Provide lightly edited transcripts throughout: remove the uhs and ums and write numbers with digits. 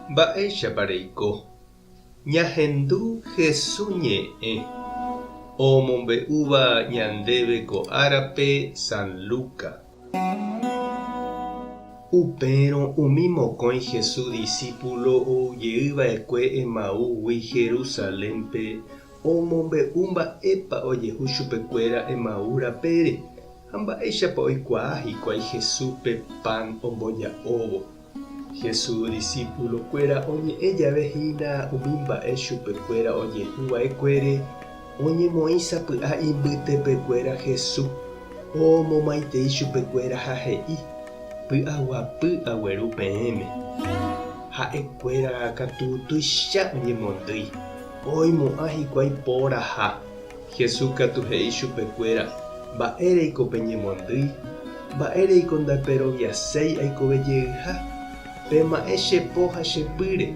Mba'éichapa reiko? Ñahendu Hesu ñe'ẽ omombe'úva ñandéve ko árape San Luca. Upérõ umi mokõi Hesu disípulo oujey va'ekue Emaúgui Jerusalénpe omombe'u mba'épa ojehu chupekuéra Emaú rapére ha mba'éichapa oikuaa hikuái Jesúspe pan omboja'óvo. Jesús disípulokuéra oñe'ẽ jave hína umi mba'e chupekuéra ojehu va'ekuére, oñemoĩ sapy'a imbytepekuéra Jesús, omomaitei chupekuéra ha he'i, Py'aguapy agueru peẽme. Ha'ekuéra katu tuicha oñemondýi, oimo'ã hikuái póraha. Jesús katu he'i chupekuéra, Mba'éreiko peñemondýi? Mba'éreiko ndaperoviaséi aikove jeyha? Pema'ẽ che po ha che pýre,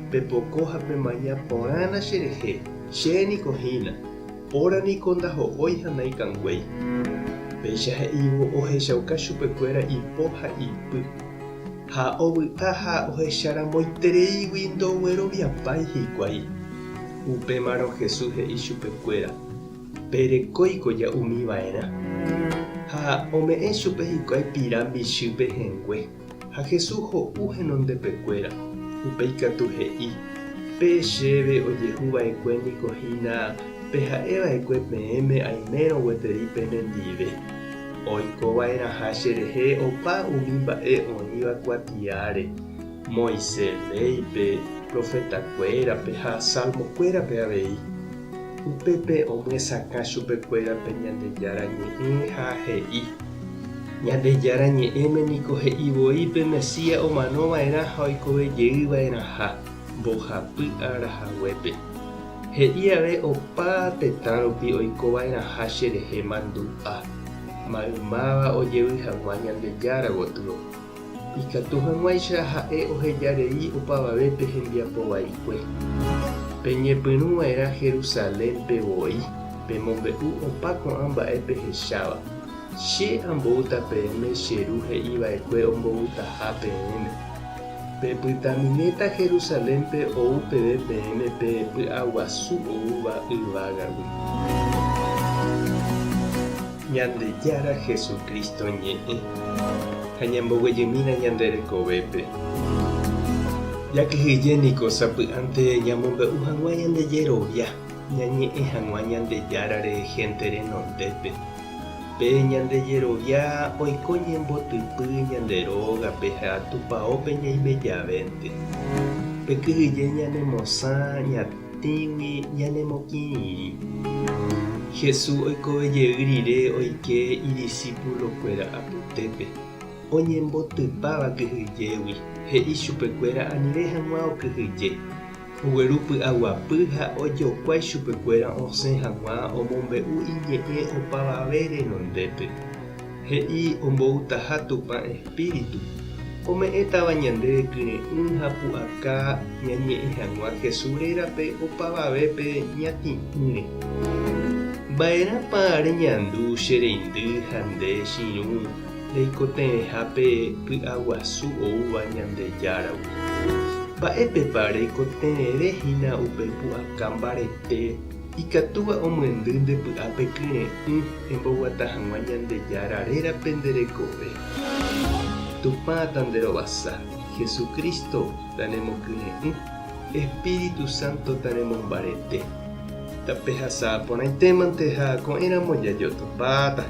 pepoko ha pemaña porãna cherehe, che niko hína, póra niko ndaho'ói ha naikanguéi. Péicha he'ívo ohechauka chupekuéra ipo ha ipy. Ha ovy'a ha ohecharamoitereígui ndogueroviapái hikuái. Upémarõ Jesús he'i chupekuéra, Perekóiko ja'umi va'erã. Ha ome'ẽ chupe hikuái pira mbichy pehẽngue, ha Jesús ho'u henondepekuéra. Upéi katu he'i, Pe chéve ojehu va'ekue niko hína pe ha'e va'ekue peẽme aimérõ gueteri penendive. Oiko va'erãha cherehe opa umi mba'e oĩva kuatiáre. Moisés léipe, profetakuérape ha salmokuérape avei. Upépe omyesakã chupekuéra pe Ñandejára Ñe'ẽ ha he'i, Ñandejára Ñe'ẽme niko he'i voi pe Mesías omano va'erã ha oikove jey va'erãha mbohapy ára haguépe. He'i ave opa tetã rupi oiko va'erãha cherehe mandu'a, maymáva ojevy hag̃ua Ñandejára gotyo. Ikatu hag̃uáicha ha'e oheja rei opavavépe hembiapo vaikue. Peñepyrũ va'erã Jerusalénpe voi, pemombe'u opa ko'ã mba'e pehecháva. Che amboúta peẽme che Ru he'i va'ekue omboutaha peẽme. Pepytaminéta Jerusalénpe ou peve peẽme pe py'aguasu oúva yvágagui. Ñandejára Jesucristo ñe'ẽ ha ñamboguejymína ñande rekovépe. Jakyhyje niko sapy'ánte ñamombe'u hag̃ua ñande jerovia, ñañe'ẽ hag̃ua Ñandejárare hénte renondépe. Pe ñande jerovia oiko ñembotypy ñande rógape ha tupaópe ñaime javénte. Pe kyhyje ñanemosã ñatĩgui ñanemokirirĩ. Jesús oikove jey rire oike idisípulokuéra apytépe, oñembotypáva kyhyjégui, he'i chupekuéra anive hag̃ua okyhyje, ogueru py'aguapy ha ojokuái chupekuéra osẽ hag̃ua omombe'u iñe'ẽ opavave renondépe. He'i omboutaha Tupã Espíritu, ome'ẽtava ñandéve kyre'ỹ ha pu'aka ñañe'ẽ hag̃ua Jesús rérape opavavépe ñatĩ'ỹre. Mba'erãpa reñandu che reindy ha nde che irũ reikotevẽha pe py'aguasu oúva Ñandejáragui? Mba'épepa reikotevẽve hína upe pu'aka mbarete Ikatúva omyendy nde py'ápe kyre'ỹ emboguata hag̃ua Ñandejára rérape nde rekove. Tupã tanderovasa, Jesucristo tanemokyre'ỹ, Espíritu Santo tanemombarete. Tapehasa porãitémante ha ko'ẽramo jajotopáta.